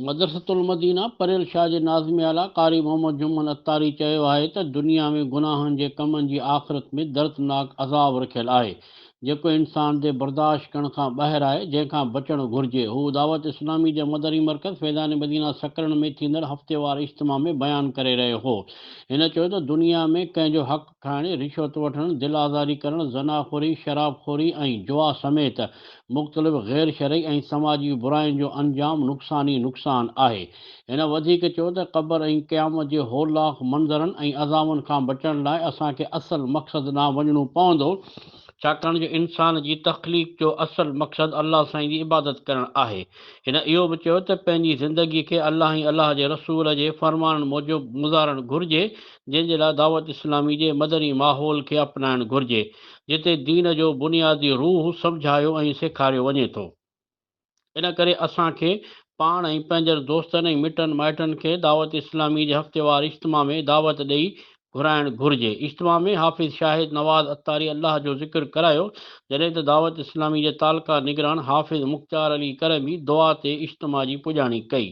مدرسة المدينه پريل شاهه جي ناظم اعليٰ قاري محمد جمن عطاري چيو آهي ته دنيا ۾ گناهن جي ڪمن جي آخرت ۾ دردناڪ عذاب رکيل آهي جيڪو انسان جي برداشت ڪرڻ کان ٻاهر آهي جنهن کان بچڻ گهرجي. هو دعوت اسلامي جي مدني مرڪز فيضان مدينه سڪرنڊ ۾ ٿيندڙ هفتيوار اجتماع ۾ بيان ڪري رهيو هو. هن چيو ته دنيا ۾ ڪنهن جو حق کائڻ، رشوت وٺڻ، دل آزاري ڪرڻ، زنا خوري، شراب خوري ۽ جوا سميت مختلف غير شرعي ۽ سماجي براين جو انجام نقصان ئي نقصان آهي. هن وڌيڪ چيو ته قبر ۽ قيامت جي هولناڪ منظرن ۽ عذابن کان بچڻ لاء اسان کي اصل مقصد ڏانهن وڃڻو پوندو، ڇاڪاڻ جو انسان جي تخليق جو اصل مقصد الله سائين جي عبادت ڪرڻ آهي. هن اهو به چيو ته پنهنجي زندگي کي الله ۽ الله جي رسول جي فرمانن موجب گذارڻ گهرجي، جنهن جي لاء دعوت اسلامي جي مدني ماحول کي اپنائڻ گهرجي، جتي دين جو بنيادي روح سمجهايو ۽ سيکاريو وڃي ٿو. ان ڪري اسان کي پاڻ ۽ پنهنجن دوستن ۽ مٽن مائٽن کي دعوت اسلامي جي هفتيوار اجتماع ۾ دعوت ڏئي گهرائڻ گهرجي. اجتماع ۾ حافظ شاهد نواز عطاري الله جو ذڪر ڪرايو، جڏهن ته دعوت اسلامي جي تعلقه نگران حافظ مختيار علي ڪرمي دعا تي اجتماع جي پڄاڻي ڪئي.